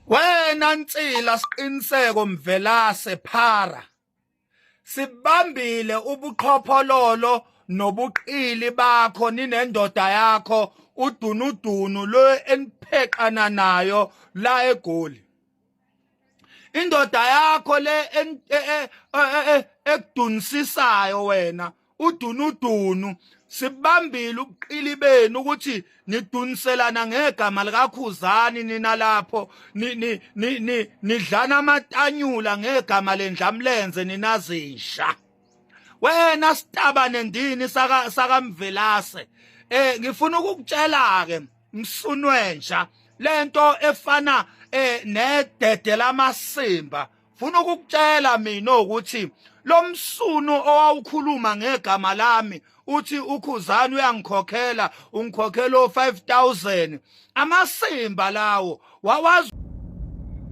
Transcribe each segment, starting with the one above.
Wena Nsila Siqiniseko Mvelase Phara, sibambile ubuqhophololo nobuqili bakho ninendoda yakho uDunudunu lo enipheqana nayo la eGoli. Indoda yakho le ekudunisisayo wena uDunudunu, sibambile ubuqili benu ukuthi niduniselana ngegama likaKhuzani nina lapho nidlana amatanyula ngegama lendlamlenze ninazinja. Wena sitabane ndini saka sakaMvelase, ngifuna ukukutshela ke msunwenja, lento efana nedede lamasimba. Funa ukukutshela mina ukuthi lo msunu owawukhuluma ngegama lami uthi uKhuzani uyangikhokhela, ungikhokhela o5000, amasimba lawo wawazi.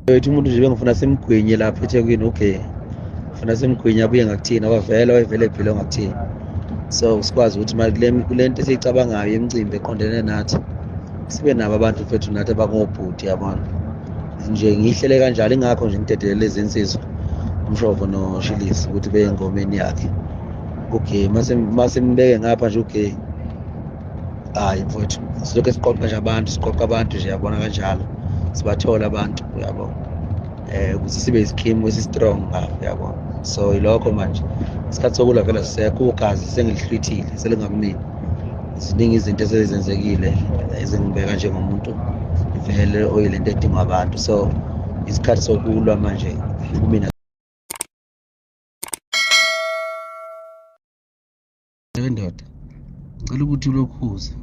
Wethu umuntu nje bengifuna simgwinye lapha eThekwini. Okay, funa simgwinye abuye ngakuthina wavela wayevele ephile ngakuthina, so sikwazi ukuthi manje kule nto esiyicabangayo imicimbi eqondene nathi sibe nabo abantu mfethu nathi abangobhuti, yabona nje. Ngiyihlele kanjalo, ingakho nje ngidedele lezi nsizwa uMshovo noShilisi ukuthi beye engomeni yakhe ugay. Mase mbeke ngapha nje ugay, hayi mfowethu, silokhu siqoqa nje abantu, siqoqa abantu nje, yabona kanjalo sibathola abantu, uyabo, ukuze sibe isikimu esi-strong ngapha, yabo. So ilokho manje, isikhathi sokulwa vele sisekho, ugazi sengilihlwithile, selingakumina. Ziningi izinto esezenzekile ezingibeka njengomuntu vele oyilento edingwa abantu, so isikhathi sokulwa manje kumina. Ndoda, ngicela ukuthi ulokhuze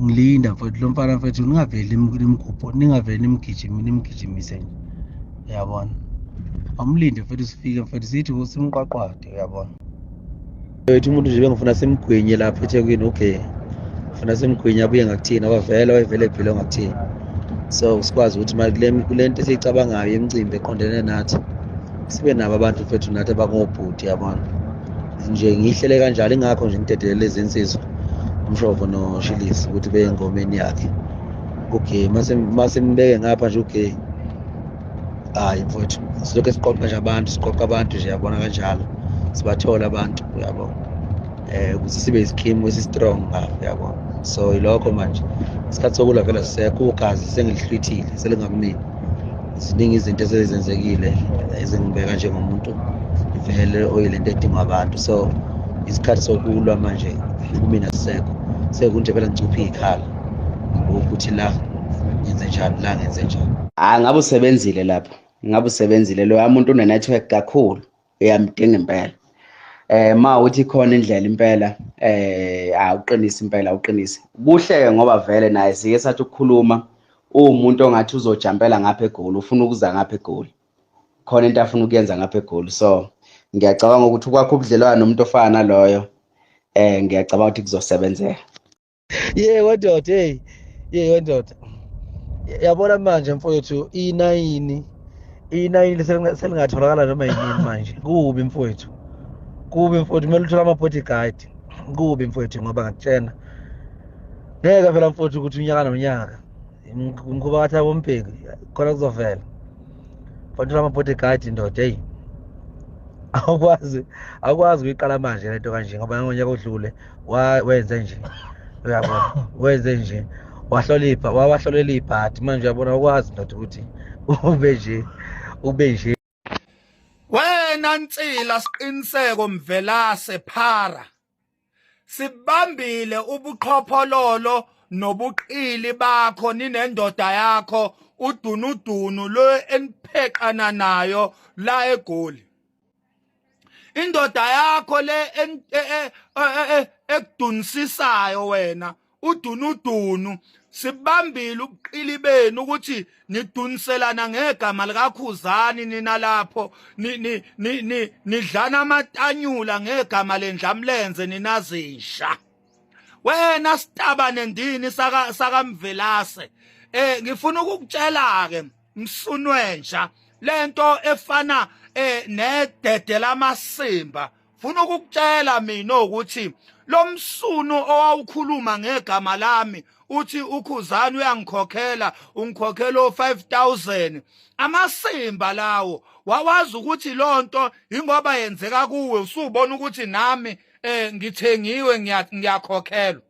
ngilinda mfethu lo mfana mfethu, ningaveli nimgubho, ningaveli nimgijimi, nimgijimise nje, uyabona. Awumlinde mfethu, sifike mfethu, sithi simqwaqwade, uyabona. Wethu umuntu nje bengifuna simgwinye lapha eThekwini. Okay, funa simgwinye abuye ngakuthina wavela wayevele ephile ngakuthina, so sikwazi ukuthi manje kule nto esiyicabangayo imicimbi eqondene nathi sibe nabo abantu mfethu nathi abangobhuti, yabona nje. Ngiyihlele kanjalo, ingakho nje ngidedele lezi nsizwa uMshovo noShilisi ukuthi beye engomeni yakhe ugay. Mase mbeke ngapha nje ugay, hayi mfowethu, silokhu siqoqa nje abantu, siqoqa abantu nje, yabona kanjalo sibathola abantu, uyabo, ukuze sibe isikimu esi-strong ngapha, yabo. So ilokho manje, isikhathi sokulwa vele sisekho, ugazi sengilihlwithile, selingakumina. Ziningi izinto esezenzekile ezingibeka njengomuntu vele oyilento edingwa abantu, so isikhathi sokulwa manje kumina sisekho. Sekunje phela, ngicuphe iy'khala ukuthi la ngenze njani, la ngenze njani. Hayi, ngabe usebenzile lapho, ngabe usebenzile loya muntu une-network kakhulu, uyamdinga impela. Ma uthi khona indlela impela, awuqinise impela, uqinise kuhle ngoba vele naye sike sathi ukukhuluma uwumuntu ongathi uzojampela ngapha eGoli, ufuna ukuza ngapha eGoli, khona into afuna ukuyenza ngapha eGoli. So ngiyacabanga ukuthi ukwakha ubudlelwano nomuntu ofana naloyo, ngiyacabanga ukuthi kuzosebenzeka. Yebo ndoda, hey, yebo ndoda, yabona manje mfowethu, i9 i9 selingatholakala noma yinini manje. Kubi mfowethu, kubi mfowethu, kumele uthole ama-bodyguard. Kubi mfowethu, ngoba ngakutshena ngeke phela mfowethu ukuthi unyaka nonyaka umkhuba kathi abombheki khona kuzovela. Fanele ama-bodyguard ndoda, hey, awukwazi ukuyiqala manje lento kanje, ngoba ngonyaka odlule wenze nje, uyabona, wenze nje wahlolipha, wawahlolela ibhadi. Manje uyabona, awukwazi ndoda ukuthi ube nje, ube nje. Wena Nsila Siqiniseko Mvelase Phara, sibambile ubuqhophololo nobuqili bakho ninendoda yakho uDunudunu lo enipheqana nayo la eGoli. Indoda yakho le ekudunisisayo wena uDunudunu, sibambile ubuqili benu ukuthi niduniselana ngegama likaKhuzani nina lapho nidlana amatanyula ngegama lendlamlenze ninazinja. Wena sitabane ndini saka sakaMvelase, ngifuna ukukutshela ke msunwenja, lento efana nedede lamasimba. Funa ukukutshela mina ukuthi lo msunu owawukhuluma ngegama lami Uthi uKhuzani uyangikhokhela, ungikhokhela o5000 amasimba lawo. Wawazi ukuthi lonto ingoba yenzeka kuwe, usubona ukuthi nami ngithengiwe, ngiyakhokhelwa.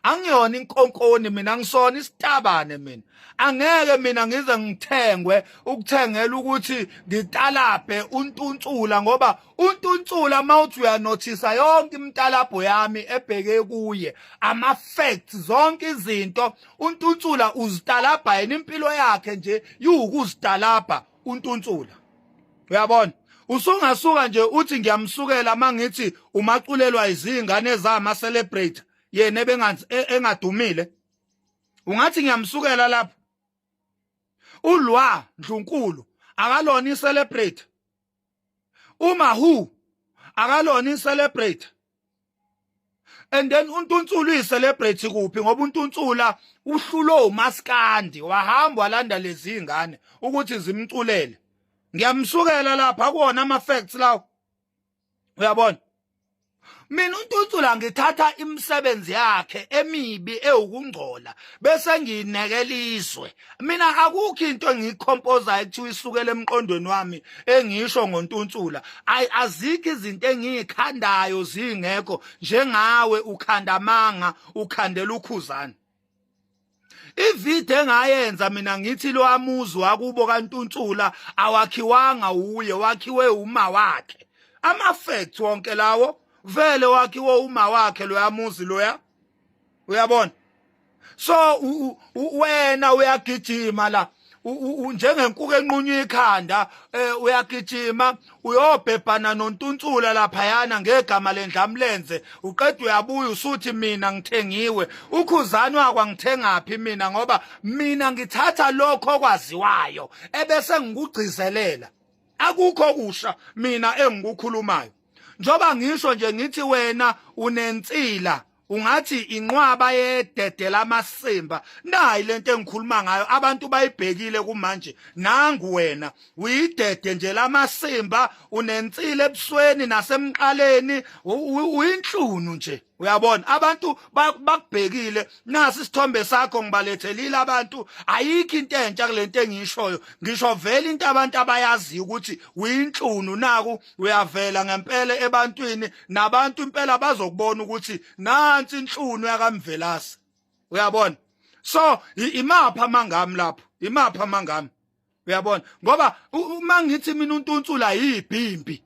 Angiyona inkonkoni mina, ngisona isitabane mina. Angeke mina ngize ngithengwe ukuthengela ukuthi ngitalabhe untuntsula, ngoba untuntsula mawuthi uyanothisa yonke imitalabho yami ebheke kuye, ama facts, zonke izinto untuntsula uzitalabha yena, impilo yakhe nje iwukuzitalabha untuntsula. Uyabona, usungasuka nje uthi ngiyamsukela mangithi umaculelwa izingane zama celebrate yena ebenganzi engadumile, ungathi ngiyamsukela lapho. Ulwa Ndlunkulu akalona i-celebrate, uma who akalona i-celebrate, and then uNtuntsula uyi-celebrate kuphi? Ngoba uNtuntsula uhlulo umaskandi, wahamba walanda lezi ingane ukuthi zimculele. Ngiyamsukela lapha akuwona ama facts lawo. Uyabona, mina uNtuntsula ngithatha imisebenzi yakhe emibi ewukungcola bese ngiyinekela izwe. Mina akukho into engiyikhompozayo ekuthiwa isukela emqondweni wami engisho ngoNtuntsula. Azikho izinto engiyikhandayo zingekho, njengawe ukhanda amanga, ukhandela uKhuzani. Ivideo engayenza mina ngithi lo amuzi wakubo kaNtuntsula awakhiwanga uye, wakhiwe uma wakhe. Ama facts wonke lawo, vele wakhiwe uma wakhe lo yamuzi loya. Uyabona, so wena uyagijima la njengenkuku enqunywa ikhanda, uyagijima uyobhebhana noNtuntsula laphayana ngegama lendlamlenze, uqeda uyabuya usuthi mina ngithengiwe. UKhuzani wakwangithengaphi mina? Ngoba mina ngithatha lokho okwaziwayo ebese ngikugcizelela, akukho kusha mina engikukhulumayo. Njoba ngisho nje ngithi wena unensila ungathi inqwaba yededela amasimba, nayi lento engikhuluma ngayo, abantu bayibhekile kumanje. Nangu wena uyidede nje lamasimba, unensila ebusweni nasemqaleni, uyinhlunu nje. Uyabona, abantu bakubhekile, nasi isithombe sakho ngibalethelile abantu. Ayikho into entsha kulento engiyishoyo, ngisho vele into abantu abayaziyo ukuthi uyinhlunu. Naku uyavela ngempela ebantwini, nabantu impela bazokubona ukuthi nansi inhlunu yakaMvelase. Uyabona, so imapha amangami lapho, imapha amangami? Uyabona, ngoba uma ngithi mina uNtuntsula yibhimbi,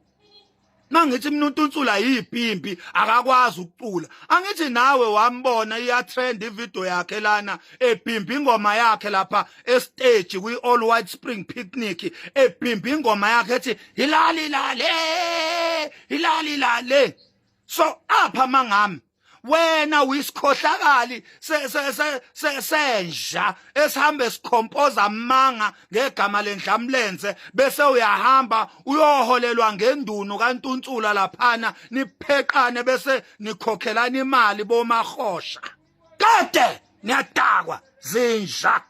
mangithi mina uNtuntsula yibhimbi, akakwazi ukucula, angithi nawe wambona iya trend ivideo yakhe lana ebhimbi ingoma yakhe lapha estage kwi All White Spring Picnic, ebhimbi ingoma yakhe ethi hilali lale hilali lale. So apha mangami wena uyisikhohlakali senja esihambe sikhompoza amanga ngegama lendlamlenze, bese uyahamba uyoholelwa ngendunu kaNtuntsula laphana, nipheqane bese nikhokhelana imali bomahosha kade niyadakwa zinja.